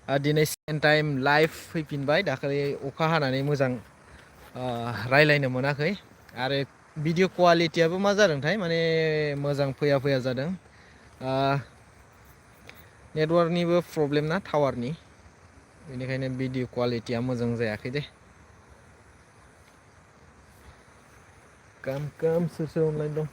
दिनै second time live फैफिनबाय दाखालि अखा हानानै मोजां रायलायनो मोनाखै आरो भिडिअ कुवालिटियाबो मा जादोंथाय माने मोजां फैया फैया जादों नेटवार्कनिबो प्रब्लेम ना टावारनि बेनिखायनो भिडिअ कुवालिटिया मोजां जायाखै दे सोर सोर अनलाइन दं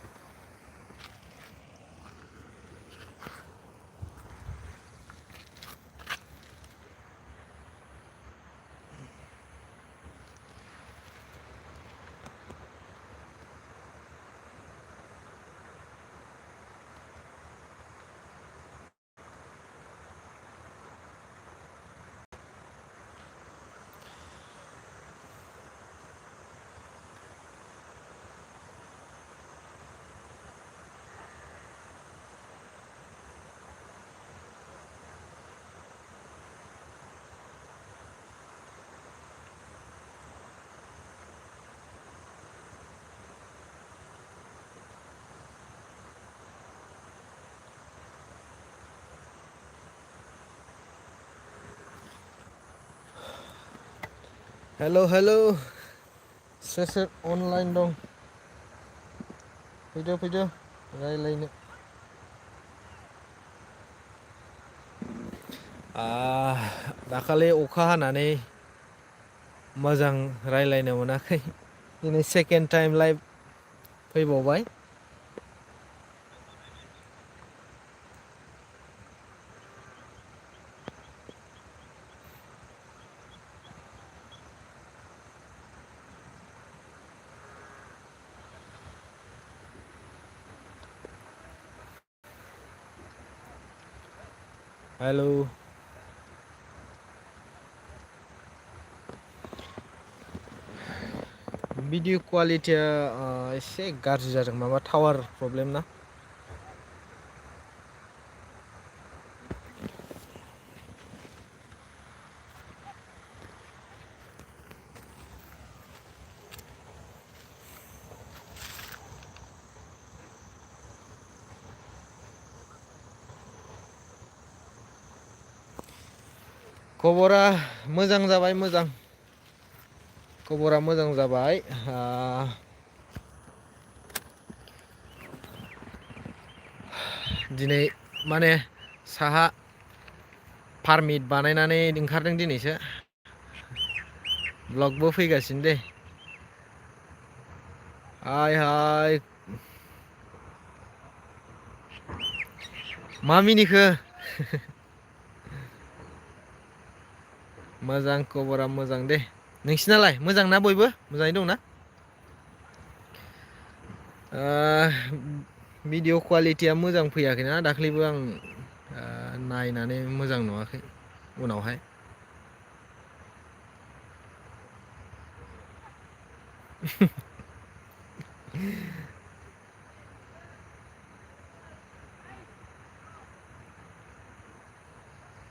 हेल' हेल' सोर सोर अनलाइन दं फैदो रायलायनो दाखालि अखा हानानै मोजां रायलायनो मोनाखै दिनै सेकेन्ड टाइम लाइभ फैबावबाय हेल' भिडिअ कुवालिटिया एसे गाज्रि जादों माबा टावार प्रब्लेम ना खबरा मोजां जाबाय मोजां खबरा मोजां जाबाय दिनै माने साहा पारमिट बानायनानै ओंखारदों दिनैसो ब्लगबो फैगासिनो दे हाय मा मिनिखो मोजां खबरा मोजां दे नोंसिनालाय मोजां ना बयबो मोजाङै दंना भिडिअ कुवालिटिया मोजां फैयाखैना दाख्लैबो आं नायनानै मोजां नुवाखै उनावहाय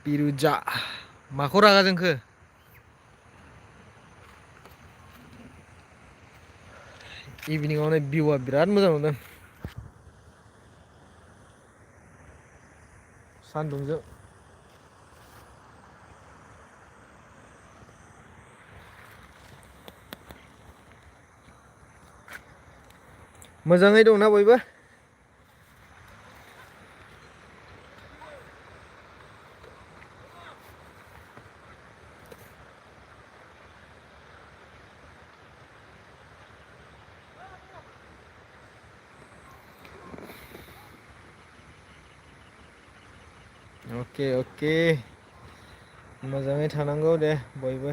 पिरुजा माखौ रागा जोंखो इभिनिंआवनो भिउआ बिराद मोजां नुदों सान्दुंजों मोजाङै दंना बयबो अके मोजाङै थानांगौ दे बयबो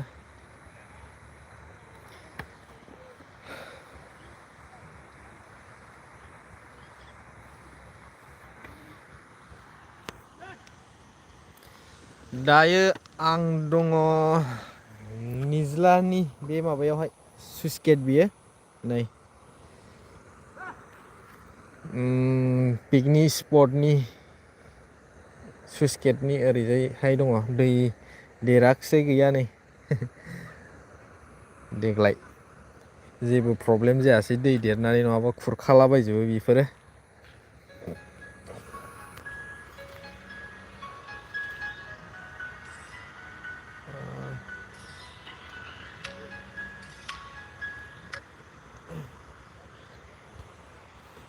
दायो आं दङ निज्लानि बे माबायावहाय सुइस गेट बियो नै पिकनिक स्पटनि सुइस गेटनि ओरैजायहाय दङ दै देराखिसै गैया नै देग्लाय जेबो प्रब्लेम जायासै दै देरनानै नङाबा खुरखालाबायजोबो बेफोरो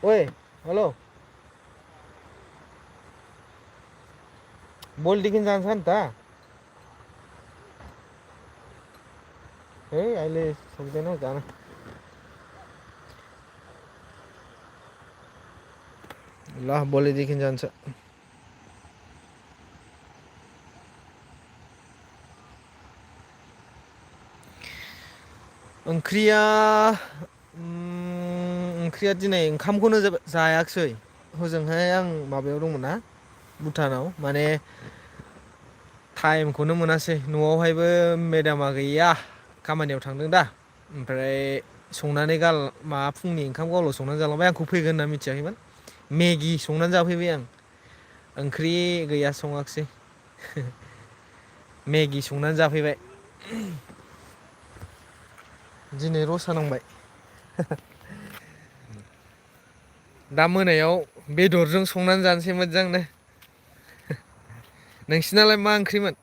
ओइ हेल' बल दिखिन जान्छ नि त है अहिले सक्दैन जान ल भोलिदेखि जान्छ ओंख्रिया दिनै ओंखामखौनो जायाखिसै हजोंहाय आं माबायाव दंमोन ना भुटानाव माने टाइमखौनो मोनासै न'आवहायबो मेदामा गैया खामानियाव थांदों दा ओमफ्राय संनानै माबा फुंनि ओंखाम गावल' संनानै जालांबाय आंखौ फैगोन होनना मिथियाखैमोन मेगि संनानै जाफैबाय आं ओंख्रि गैया सङाखिसै मेगि संनानै जाफैबाय दिनै रसा नांबाय दा मोनायाव बेदरजों संनानै जानोसै मोजांनो नोंसिनालाय मा ओंख्रिमोन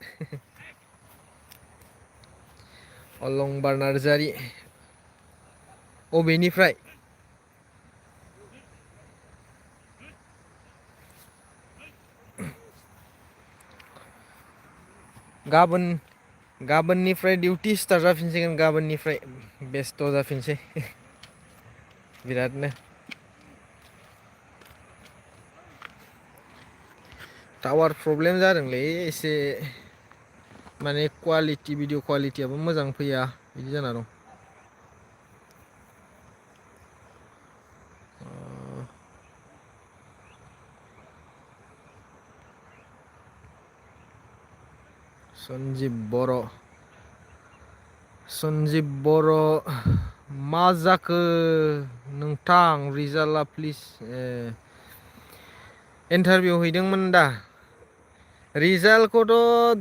अलंबार नार्जारि अबेनिफ्राय गाबोननिफ्राय डिउटि स्टार्ट जाफिनसिगोन गाबोननिफ्राय बेस्थ' जाफिनसै बिरादनो टावार प्रब्लेम जादोंलै एसे माने कुवालिटि भिडिअ कुवालिटियाबो मोजां फैया बिदि जाना दं सन्जिब बर' मा जाखो नोंथां रिजाल्टआ प्लिज इन्टारभिउ हैदोंमोन दा रिजाल्टखौथ'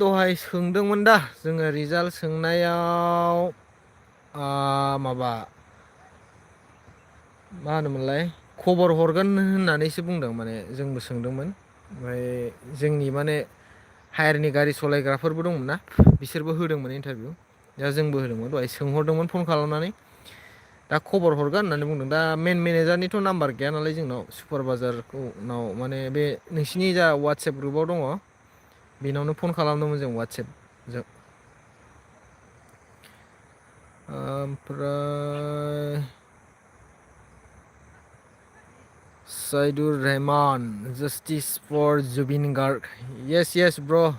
दहाय सोंदोंमोन दा जोङो रिजाल्ट सोंनायाव माबा मा होनोमोनलाय खबर हरगोन होननानैसो बुंदों माने जोंबो सोंदोंमोन ओमफ्राय जोंनि माने हायारनि गारि सालायग्राफोरबो दंमोन ना बिसोरबो होदोंमोन इन्टारभिउ दा जोंबो होदोंमोन दहाय सोंहरदोंमोन फन खालामनानै दा खबर हरगोन होननानै बुंदों दा मेन मेनेजारनिथ' नाम्बार गैया नालाय जोंनाव सुपारभाइजारनाव माने बे नोंसिनि जा वाट्सएप ग्रुपाव दङ बेनावनो फन खालामदोंमोन जों वाट्सएपजों ओमफ्राय Saidur Rahman, justice for Zubin Garg. Yes, bro.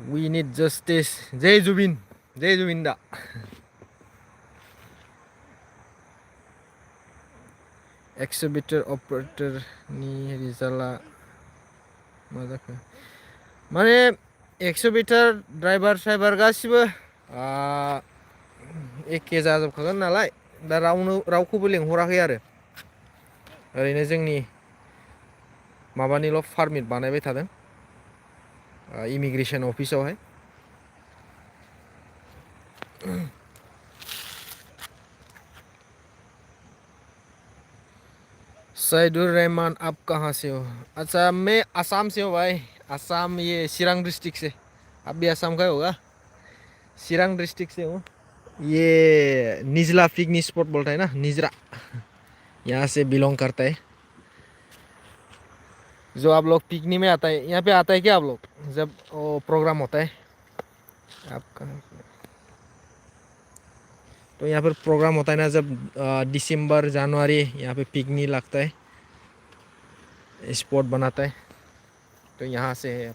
We need justice. Jai Zubin. Jai Zubinda. Exhibitor operator ni Rizala. मा जाखो माने एक्सबिटार ड्राइभार साइभार गासिबो एखे जाजोबखागोन नालाय दा रावखौबो लेंहराखै आरो ओरैनो जोंनि माबानिल' पारमिट बानायबाय थादों इमिग्रेसन अफिसावहाय सैदुर रहमान आप कहाँ से हो अच्छा मैं असम से हूँ भाई असम ये सिरंग डिस्ट्रिक्ट से आप भी असम का होगा सिरंग डिस्ट्रिक्ट से हूँ ये निजला पिकनिक स्पॉट बोलता है ना निजरा यहाँ से बिलोंग करता है जो आप लोग पिकनिक में आता है यहाँ पे आता है क्या आप लोग जब वो प्रोग्राम होता है आपका तो यहाँ पर प्रोग्राम होता है ना जब दिसंबर जनवरी यहाँ पे पिकनिक लगता है स्पॉट बनाता है तो यहाँ से है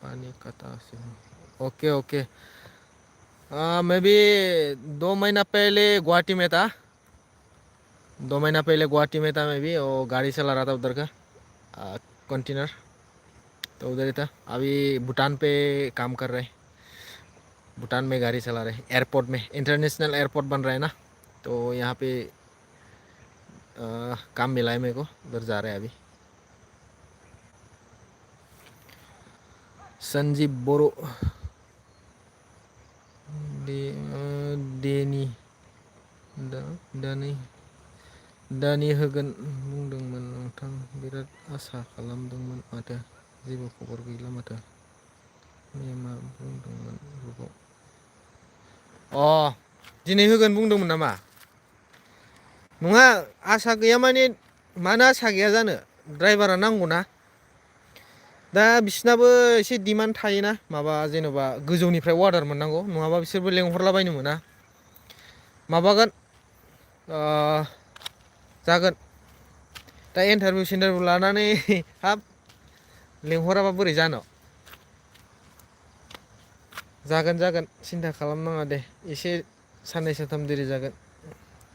पानी कटा से ओके मैं भी 2 महीना पहले गुवाहाटी में था 2 महीना पहले गुवाहाटी में था मैं भी और गाड़ी चला रहा था उधर का कंटेनर तो उधर ही था अभी भूटान पे काम कर रहे हैं भूटान में गाड़ी चला रहे हैं एयरपोर्ट में इंटरनेशनल एयरपोर्ट बन रहा है ना तो यहाँ पे काम मिला है मेरे को उधर जा रहे हैं अभी संजीव बोरो दानि होगोन बुंदोंमोन नोंथां बिराद आसा खालामदोंमोन माथो जेबो खबर गैला माथो मैया मा बुंदोंमोन ग्रुपआव दिनै होगोन बुंदोंमोन नामा नङा आसा गैया माने मानो आसा गैया जानो ड्राइभारा नांगौना दा बिसिनाबो एसे डिमान्ड थायोना माबा जेन'बा गोजौनिफ्राय अर्डार मोननांगौ नङाबा बिसोरबो लेंहरलाबायनो मोना माबागोन जागोन दा इन्टारभिउ सिन्टारभिउ लानानै हाब लेंहराबा बोरै जानो जागोन सिन्था खालामनाङा दे एसे साननै सानथाम देरि जागोन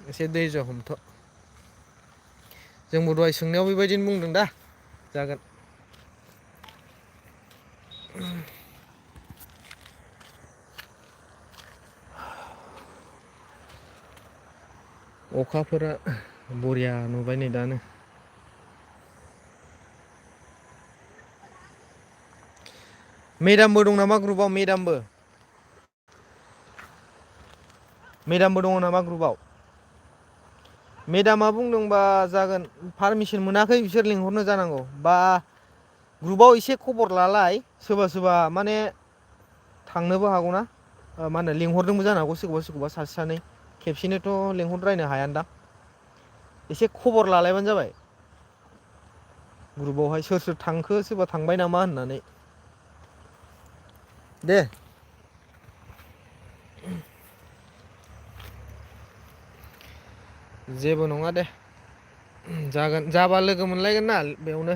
एसे दैज' हमथ' जोंबो दहाय सोंनायाव बेबायदिनो बुंदों दा जागोन अखाफोरा बरिया नुबाय नै दानो मेदामबो दं नामा ग्रुपआव मेदामबो दङ नामा ग्रुपआव मेदामा बुंदोंबा जागोन पारमिसन मोनाखै बिसोर लिंहरनो जानांगौ बा ग्रुपआव एसे खबर लालाय सोरबा सोरबा माने थांनोबो हागौना मा होनो लिंहरदोंबो जानो हागौ सोरखौबा सासे सानै खेबसेनोथ' लिंहरद्रायनो हायानदां एसे खबर लालायबानो जाबाय ग्रुपआवहाय सोर सोर थांखो सोरबा थांबाय नामा होननानै दे जेबो नङा दे जागोन जाबा लोगो मोनलायगोन ना बेयावनो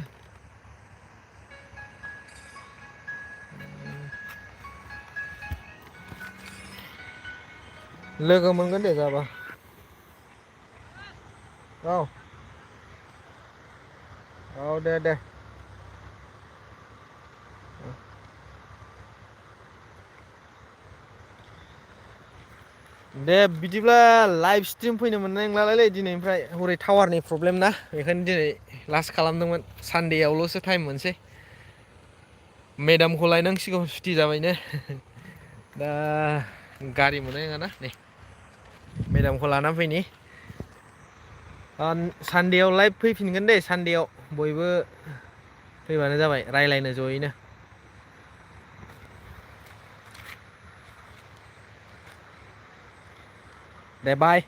लोगो मोनगोन दे जाबा औ औ दे दे बिदिब्ला लाइभ स्ट्रिम फैनो मोननाय नंलालै दिनैनिफ्राय हरै टावारनि प्रब्लेम ना बेखायनो दिनै लास्ट खालामदोंमोन सानदेआवल'सो टाइम मोनसै मेदामखौ लायनांसिगौ सुथि जाबायनो दा गारि मोननाय नङाना नै मेदामखौ लानानै फैनि सानदेआव लाइभ फैफिनगोन दे सानदेआव बयबो फैबानो जाबाय रायज्लायनो जयैनो दे बाय